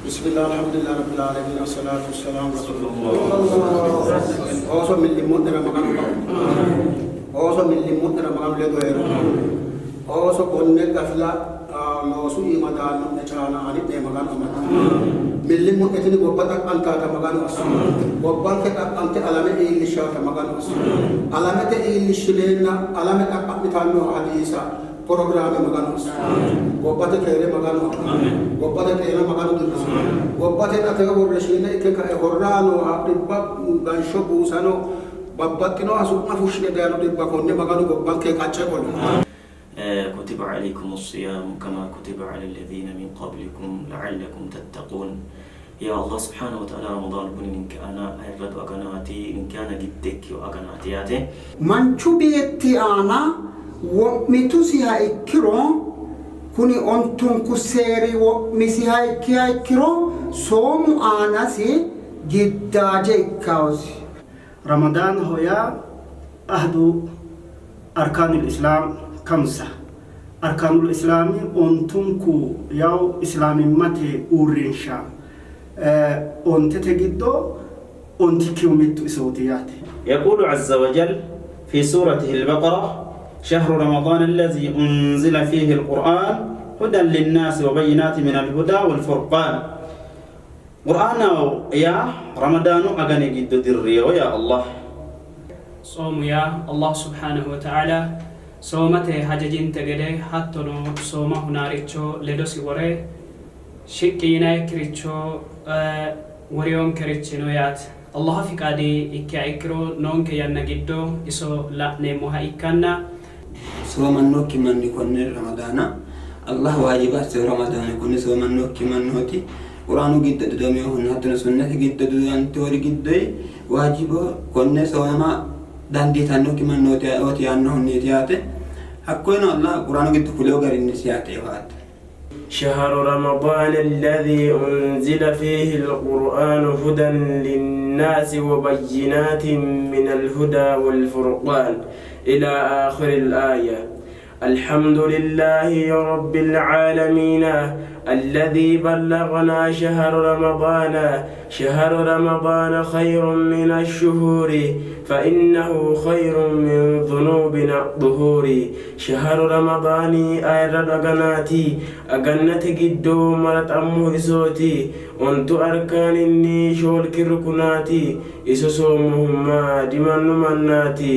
Bismillah alhamdulillah rabbil alamin assalatu wassalamu Ooso millimmo'nera Maganu kao. Ooso millimmo'nera Maganu ledo hee'ro. Ooso konne gafila loosu iima daanno'ne caana aani'ne Maganu amado. Millimmo'ne tini gobba xaqqantaata Maganu asso. Gobbanke xaqqante alame iillishshaata Maganu asso. Alamete iillishshineenna alame xaqqa'mitannoha hadiisa Porogiraame Maganu asso. Gobbate keere Maganu aa. Gobbate xeena Maganu dirriso. Gobbate xa tewo worreshiine ikke kae horraa nooha dhibba gansho buusano babbaxxinoha su'ma fushshine dayino dhibba konne Maganu gobbanke qacce qolo. Kutiba aleykumu siyaamu kama kutiba alal leziina min qablikum la'allakum tattaquun Yaa Allah subhaanahu wa ta'aala Ramadaanu kuni ninke aana ayirrado aganaati, ninke aana gidde ikkino aganaati yaate. Manchu beetti aana wo'mitusiha ikkiro, kuni ontunku seeri wo'misiha ikkiha ikkiro, soomu aanasi giddaaje ikkaosi. Ramadaanaho yaa ahadu arkaanil islaam kamsa arkaanul islaami ontunku yaw islaamimmate uurrinsha ontete giddo ontikkihu mittu isooti yaate. يقول عز وجل في سورته البقرة شهر رمضان الذي أنزل فيه القرآن هدى للناس وبينات من الهدى والفرقان Qur'aanaho yaa Ramadaanu agani giddo dirriyo yaa Allah. Tsoomu yaa Allah subhaanahu wa ta'aala soomate hajajinte gede hattono sooma hunaaricho ledosi wore shiqqi yinayikkiricho worinonkerichi no yaate. Allah fiqaadi ikkiha ikkiro noonke yanna giddo iso la'neemmoha ikkanna. Soomannokki manni konne Ramadaana Allah waajiba assino Ramadaana konne soomannokki mannooti Quraanu giddo dudaminohunna hattono sunnate giddo dudantinori giddoyi waajibo konne sooma dandiitannokki mannooti ayeooti yaannohunniiti yaate. Hakkoyeno Allah Quraanu giddo kulino garinni siyaate yaate. شهر رمضان الذي أنزل فيه القرآن هدى للناس وبينات من الهدى والفرقان إلى آخر الآية الحمد لله رب العالمين الذي بلغنا شهر رمضان شهر رمضان خير من الشهور فإنه خير من ذنوبنا الظهور شهر رمضان ayirrado aganaati agannate giddo maraxammohu isooti ontu arkaaninni shoolki rukunaati iso soommohumma dimannu mannaati.